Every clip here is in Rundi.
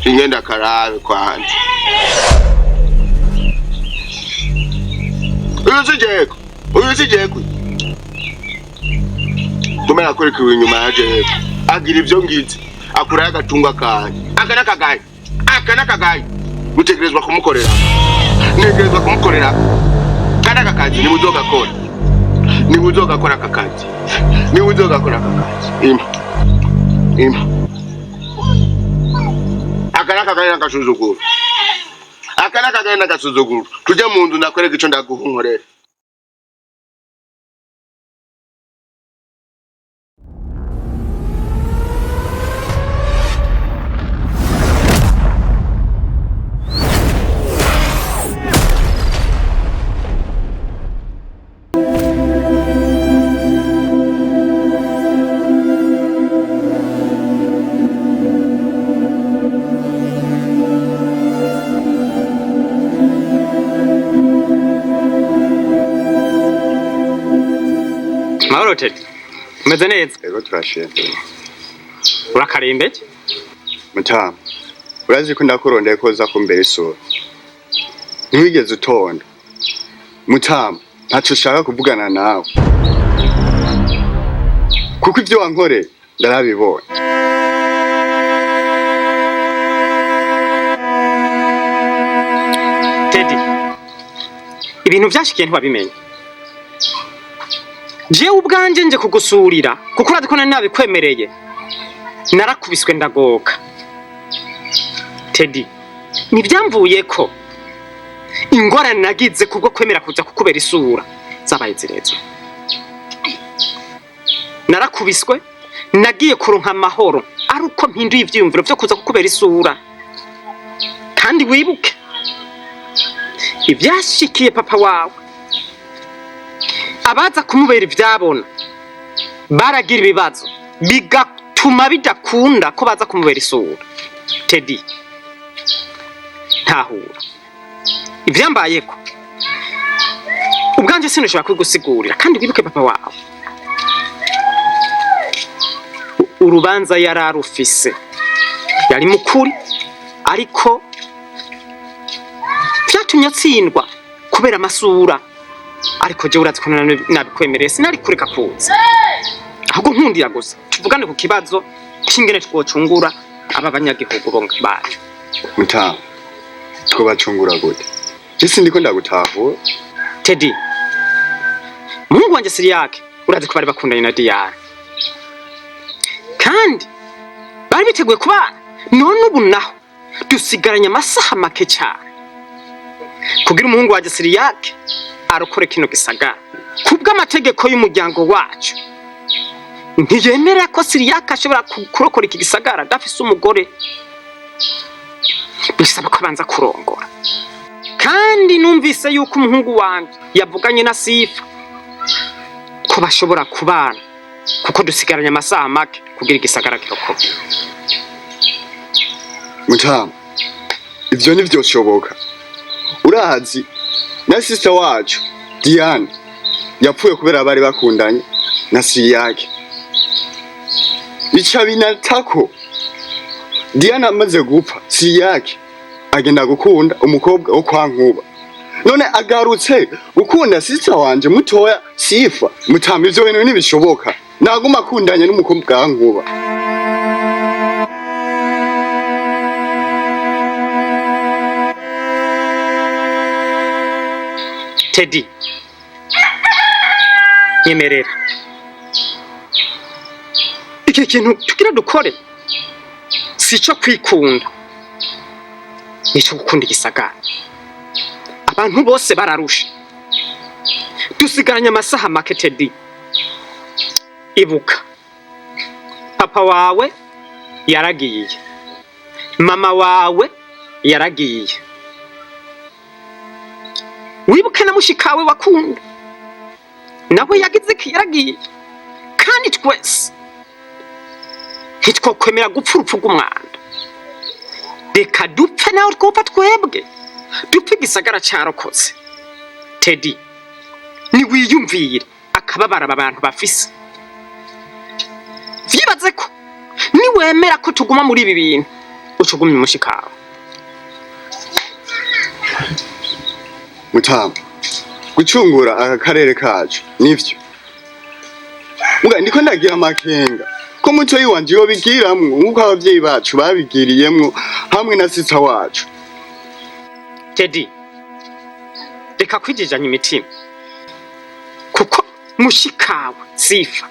Ingenda karabe kwanza. Uyu si Jeko. Uyu si Jeko. Kumena akurikiwe inyuma ya Jeko. Agira ivyo ngize. Akurayo agatunga kanje. Aka n'akagayi. Aka n'akagayi. Mutegerezwa kumukorera. Ntegerezwa kumukorera. Kandi aka kazi niwe uzogakora. Niwe uzogakora aka kazi. Niwe uzogakora aka kazi. Impa. Impa. Aka n'akagayi n'agasuzuguro. Aka n'akagayi n'agasuzuguro. Tujye mu nzu ndakwereka ico ndaguha unkorere. Mahoro Teddy. Umeze neza? Ego turashimye. Urakarembeje? Mutama, urazi ko ndakurondeye ko uza kumbera isura. Ntiwigeze utonda. Mutama, ntaco ushaka kuvugana nawe. Kuko ivyo wankoreye ndarabibonye. Teddy. Ibintu vyashikiye ntiwabimenye. Jewe ubwanje nje kugusurira kuko urazi ko nari nabikwemereye. Narakubiswe ndagoka. Teddy, ntibyamvuyeko. Ingorane nagize kubwo kwemera kuza kukubera isura zabaye zirezire. Narakubiswe, nagiye kuronka amahoro ari uko mpinduye ivyiyumviro vyo kuza kukubera isura. Kandi wibuke ivyashikiye papa wawe, abaza kumubera ivyabona baragira ibibazo bigatuma bidakunda ko baza kumubera isura. Teddy, ntahura ivyambayeko ubwanje sinashobora kubigusigurira. Kandi wibuke papa wawe urubanza yari arufise, yari mukuri, ariko vyatumye atsindwa kubera amasura. Ariko jewe urazi ko nabikwemereye, sinari kureka kuza, ahubwo nkundira gusa tuvugane ku kibazo c'ingene twocungura aba banyagihugu bo bacu. Mutama, twobacungura gute? Je sindiko ndagutahura. Teddy, muhungu wanje Siriyake urazi ko bari bakundanye na Diane, kandi bari biteguye kubana. None ubu naho dusigaranye amasaha make cyane kugira umuhungu wanje Siriyake arokore kino gisagara. Kubw'amategeko y'umuryango wacu ntiyemera ko Siriyake ashobora kurokora iki gisagara adafise umugore, bisaba ko abanza kurongora. Kandi numvise yuko umuhungu wanjye yavuganye na Sifa ko bashobora kubana, kuko dusigaranye amasaha make kugira igisagara kirokoke. Mutama, ivyo ntivyoshoboka. Urazi na sister wacu Diane yapfuye kubera bari bakundanye na Siriyake. Bica binatako Diane amaze gupfa, Siriyake agenda gukunda umukobwa wo kwa Nkuba. None agarutse gukunda sister wanje mutoya Sifa. Mutama, ivyo bintu ntibishoboka. Naguma akundanye n'umukobwa wa Nkuba. Teddy, nyemerera iki kintu tugira dukore si ico kwikunda, nico gukunda igisagara. Abantu bose bararusha, dusigaranye amasaha make. Teddy, ibuka papa wawe yaragiye, mama wawe yaragiye, wibuke na mushikawe wakunda nawe yagize iki, yaragiye. Kandi twese ntitwokwemera gupfa urupfu rw'umwanda. Reka dupfe nawe twopfa twebwe, dupfe igisagara carokotse. Teddy, niwiyumvire akababara aba bantu bafise. Vyibaze ko niwemera ko tuguma muri ibi bintu Uca ugumya umushikawe. Mutama, gucungura aka karere kacu nivyo, muga ndiko ndagira amakenga ko mutoyi wanje yobigiramwo nk'uko abavyeyi bacu babigiriyemwo hamwe na sisa wacu. Teddy, reka kwijijanya imitima, kuko mushikawe Sifa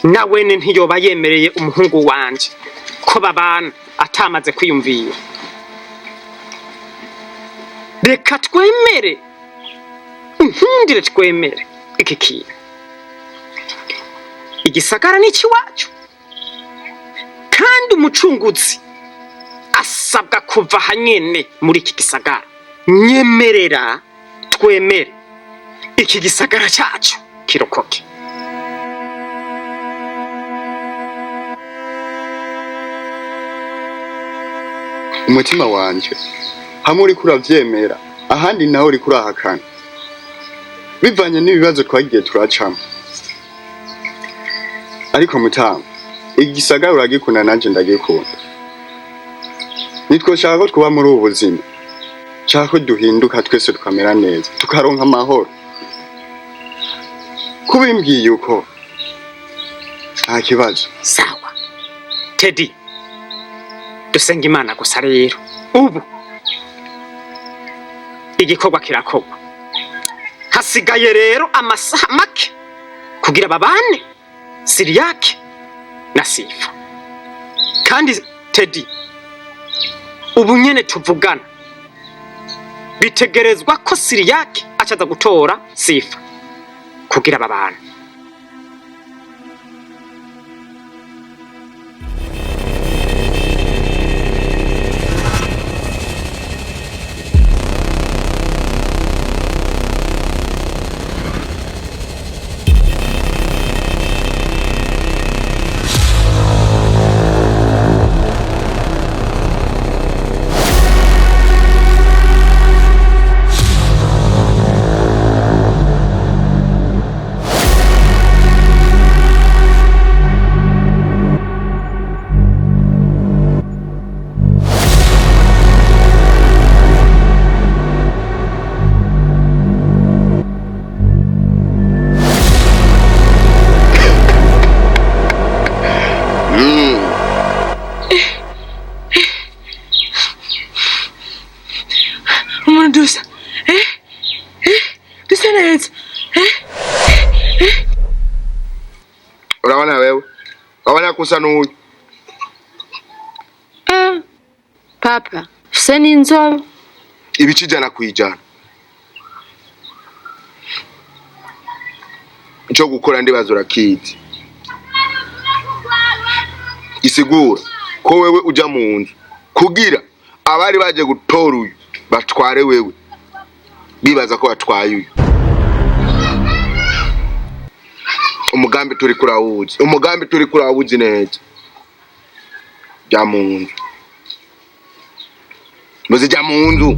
nawene ntiyoba yemereye umuhungu wanje ko babana atamaze kwiyumvira. Reka twemere, unkundire twemere iki kintu. Igisagara ni ikiwacu, kandi umucunguzi asabwa kuva hanyene muri iki gisagara. Nyemerera twemere iki gisagara cyacu kirokoke. Umutima wanje hamwe uriko uravyemera, ahandi nawe uriko urahakana, bivanye n'ibibazo twagiye turacamo. Ariko mutama, igisagara uragikunda nanje ndagikunda. Nitwoshaka ko twuba muri ubu buzima, nshaka ko duhinduka twese tukamera neza, tukaronka amahoro. Kubimbwiye uko nta kibazo. Sawa Teddy, dusenga Imana gusa. Rero ubu igikorwa kirakorwa, hasigaye rero amasaha make kugira babane Siriyake na Sifa. Kandi Teddy, ubu nyene tuvugana bitegerezwa ko Siriyake acaza gutora Sifa kugira babane. Umuntu dusa, dusa neza. Urabona wewe, urabona ko usa n'uyu. Papa, ufise n'inzobe. Ibice 100%. Ico gukora ndibaza urakizi. Isigura ko wewe uja mu nzu kugira abari baje gutora uyu batware wewe, bibaza ko batwaye uyu. Umugambi turi kurawuzi, umugambi turi kurawuzi neza. Jya mu nzu, muzi, jya mu nzu.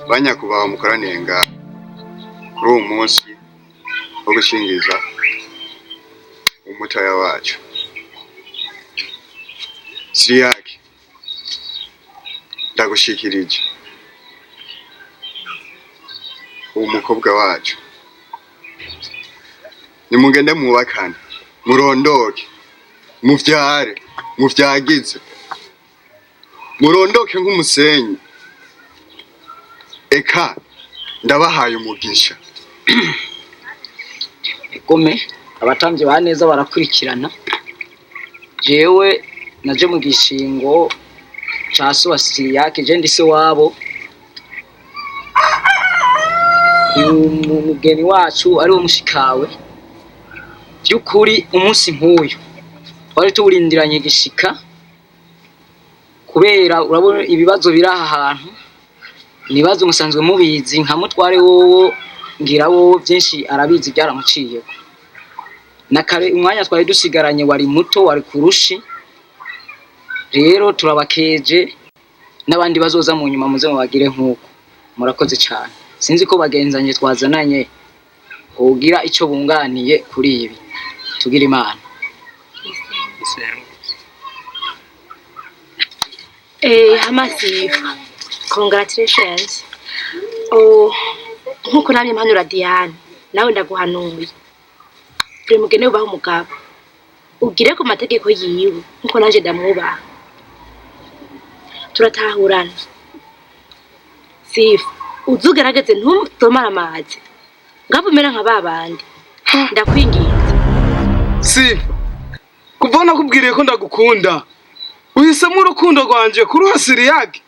Banyakubahwa mukoraniye ngaha kuri uwo munsi wo gushingiza umutoya wacu Siriyake, ndagushikirije uwo mukobwa wacu. Nimugende mwubakane, murondoke, muvyare. Muvyagize murondoke nk'umusenyi, eka ndabahaye umugisha. Gome abatambyi ba neza barakurikirana. Jewe naje mu gishingo ca so wa Siriyake, je ndi se wabo. Uyu mugeni wacu ari wo mushikawe, by'ukuri umunsi nk'uyu twari tuwurindiranye gishika, kubera urabona ibibazo biri aha hantu, ibibazo musanzwe mubizi nka mutware wowo, ngira wowo byinshi arabizi byaramuciyeko. Na kare umwanya twari dusigaranye wari muto, wari kurushi. Rero turabakeje n'abandi bazoza mu nyuma, muze mubagire nk'uko murakoze cyane. Sinzi ko bagenzanye twazananye hogira ico bunganiye kuri ibi. Tugira Imana. Hama Sifa, congratulations. Oh, nkuko namye mpanura Diane, nawe ndaguhanuye. Buri mugeni wubaha umugabo. Ugire ku mategeko yiwe, nkuko nanje ndamwubaha. Turatahurana. Sifa, uzugerageze ntutomara amazi. Ngapo umera nka babandi. Ndakwinginze. Sifa, kuva nakubwiriye ko ndagukunda, uhisemo urukundo rwanje kuruha Siriyake.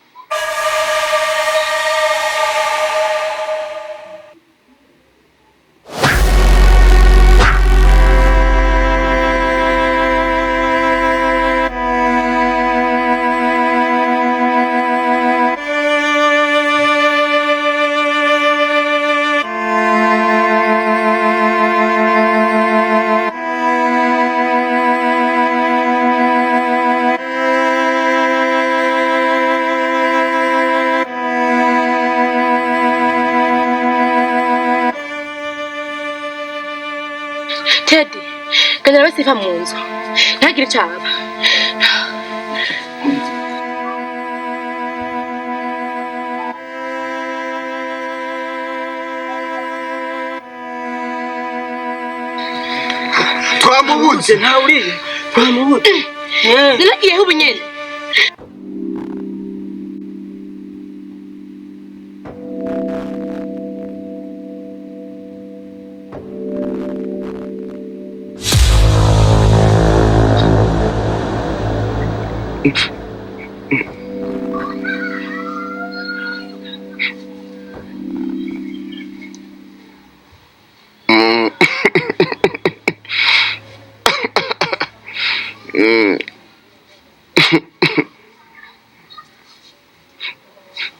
Teddy, genda urabe Sifa mu nzu. Ntagire ico aba. Twamubuze. Ntawe uriye, twamubuze. Naragiyeho ubu nyene.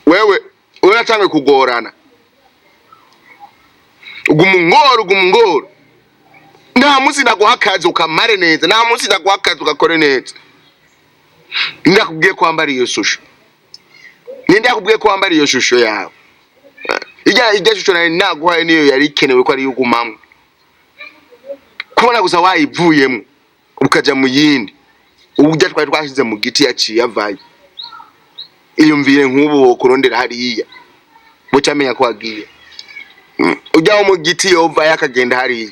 Wewe uratanguye kugorana, uguma ungora, uguma ungora. Nta munsi ndaguha akazi ukamare neza, nta munsi ndaguha akazi ugakore neza. Ndakubwiye ko wambara iyo shusho, ninde yakubwiye ko wambara iyo shusho yawe? Ijya shusho nawe naguhaye niyo yari ikenewe ko ariyo ugumamwo. Kubona gusa wayivuyemo ukaja mu yindi, uburyo twari twashize mu giti yaciye avayo. Iyumvire nk'ubu wokurondera hariya, bucamenya ko wagiye. Ujya wo mu giti yovayo akagenda hariya,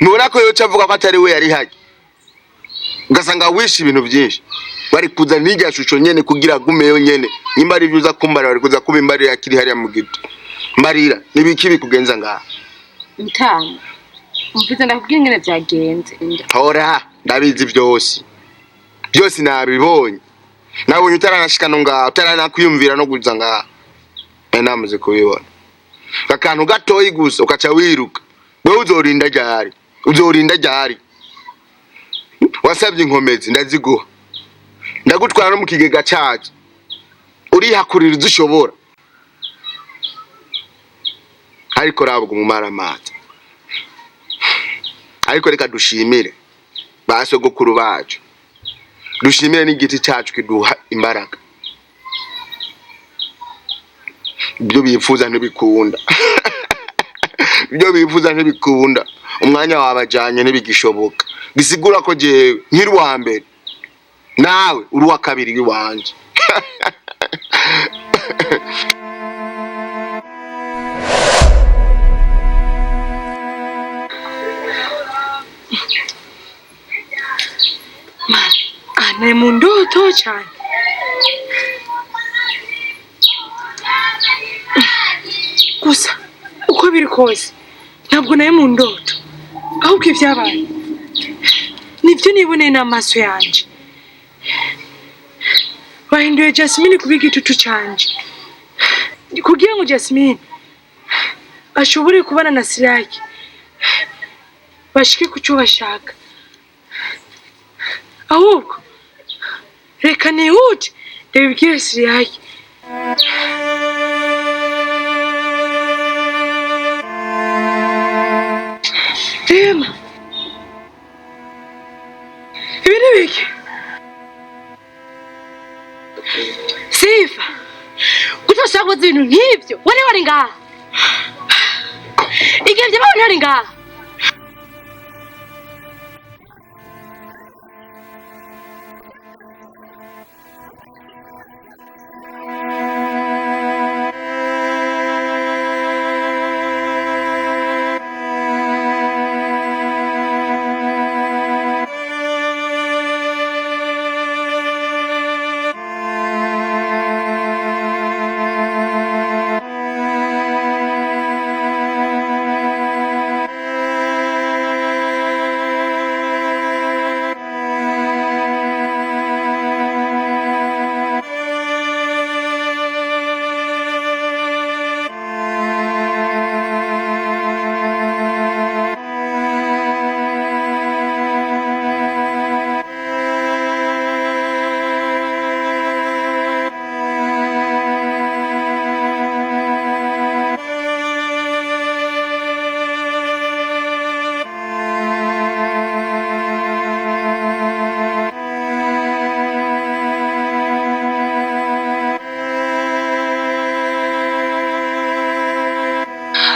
ntubona ko yoca avuga ko atari we yari hajya, ugasanga wishe ibintu byinshi. Bari kuza n'irya shusho nyene kugira agumeyo nyene. Nimba ari ivyo uza kumbarira, bari kuza kubimbarira akiri hariya mu giti. Mbarira nibiki bikugenza ngaha? Mutama, umvise ndakubwira ingene vyagenze. Hora, ndabizi byose byose, nabibonye. Nabonye utaranashika no ngaha, utaranakwiyumvira no kuza ngaha, nari namaze kubibona. Akantu gatoyi gusa ukaca wiruka. Wewe uzorinda ryari? Uzorinda ryari? Wasabye inkomezi, ndaziguha, ndagutwara no mu kigega cacu, urihakurira izo ushobora, ariko rabwa umumaramaza. Ariko reka dushimire ba sogokuru bacu, dushimire n'igiti cyacu kiduha imbaraga. Ibyo bifuza ntibikunda, ibyo bifuza ntibikunda, umwanya wabajanye ntibigishoboka. Bisigura ko jewe nkiri uwa mbere, nawe uri uwa kabiri iwanje. Ah, nari Mu ndoto cyane. Gusa uko biri kose ntabwo nari mu ndoto, ahubwo ibyabaye nibyo niboneye n'amaso yanjye. Bahinduye Jasmine kuba igitutu cyanjye kugira ngo Jasmine ashobore kubana na Siraki, bashike ku cyo bashaka. Ahubwo reka nihute ndabibwire Siraki. Ema, ibi ni biki? Sifa, kutoshobora kubaza ibintu nk'ibyo. Wari wari ngaha igihe byabaye, wari ngaha.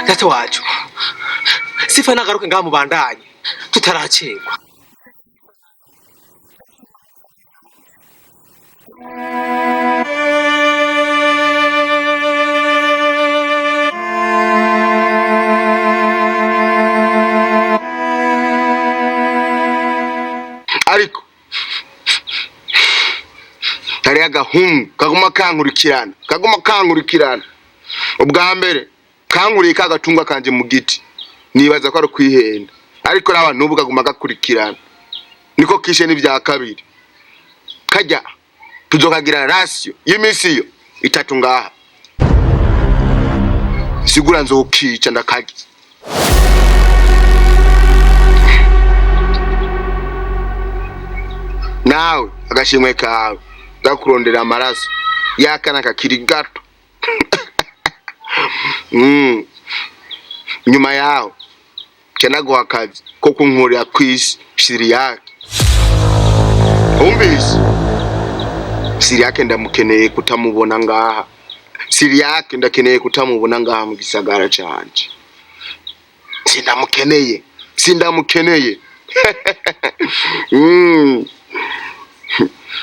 Data wacu, Sifa nagaruke ngaha mubandanye tutaracerwa. Ariko hariho agahungu kaguma kankurikirana, kaguma kankurikirana. Ubwa mbere kankuriye ka gatunga kanje mu giti, nibaza ko ari ukwihenda, ariko raba n'ubu kaguma gakurikirana. Niko kishe n'ivya kabiri kajya tuzokagira rasiyo y'iminsi iyo itatu ngaha, sigura nzokica ndakarya. Nawe agashimwe kawe gakurondera amaraso yakana kakiri gato. Nyuma yaho nca naguha akazi ko kunkurira kw'isi Siriyake. Umvise? Siriyake ndamukeneye kutamubona ngaha. Siriyake ndakeneye kutamubona ngaha mu gisagara canje. Sindamukeneye, sindamukeneye.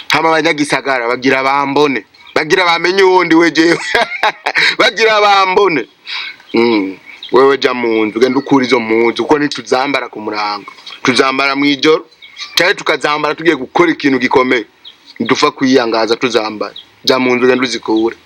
Hama abanyagisagara bagira bambone, bagira bamenye uwundi we jewe. Bagira bambone. Wewe ja mu nzu, genda ukura izo mpuzu, kuko ntituzambara ku murango, tuzambara mw'ijoro canke tukazambara tugiye gukora ikintu gikomeye. Ntidufa kwiyangaza tuzambara. Ja mu nzu, genda uzikure.